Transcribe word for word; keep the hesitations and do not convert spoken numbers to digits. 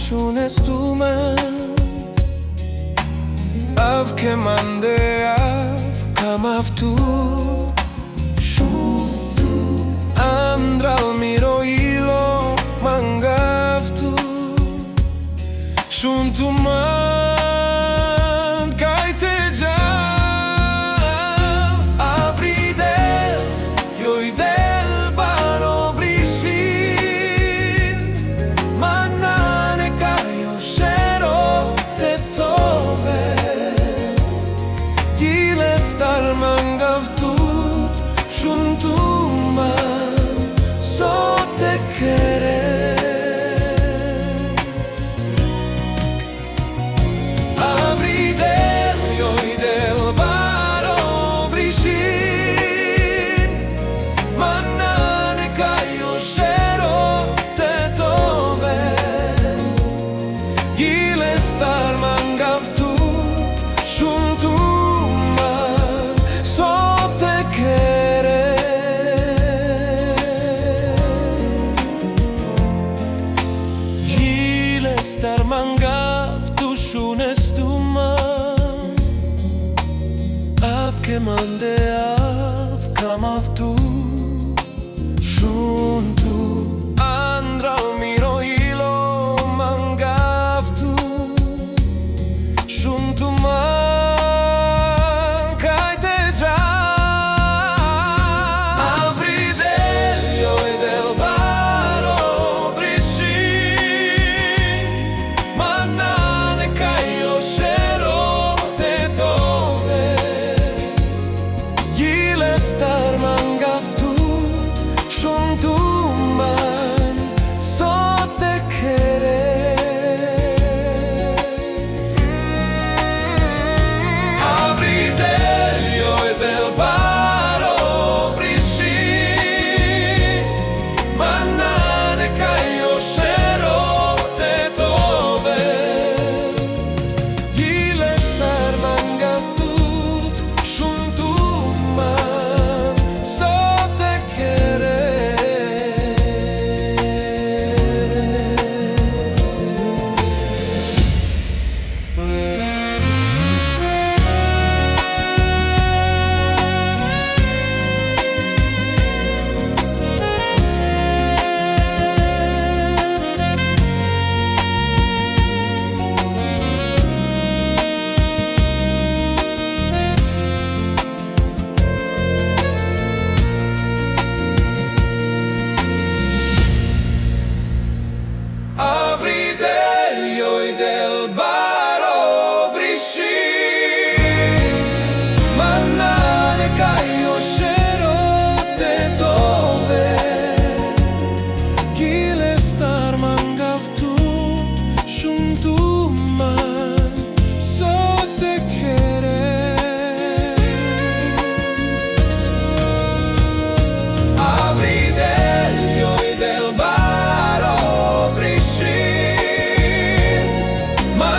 shunestuman. Avke mande avka maftu, shuntu andral miro ilo mangaftu. Shuntuman kayte jal, avri del, yoy del baro brishin. Ma nane kayo shero te tove, gil estar mangaf tut, shuntuman, so te kere. Avri del, yoy del baro brishin. Ma nane kayo shero te tove, gil estar mangaf tut, shuntuman, so te kere. Gil estar mangaf tut, shunestuman. Avke mande avka maftu, shuntu andral miro ilo mangaftu. Shuntuman kayte jal, avri del, yoy del baro brishin. Ma nane kayo shero te tove, gil estar mangaf tut, shuntuman, so te kere. Avri del, yoy del baro brishin. Ma nane kayo shero te tove, gil estar mangaf tut, shuntuman, so te kere. Avri del, yoy del baro brishin. Ma nane kayo shero te tove, gil estar mangaf tut, shuntuman, so te kere. Avri del, yoy del baro brishin. Ma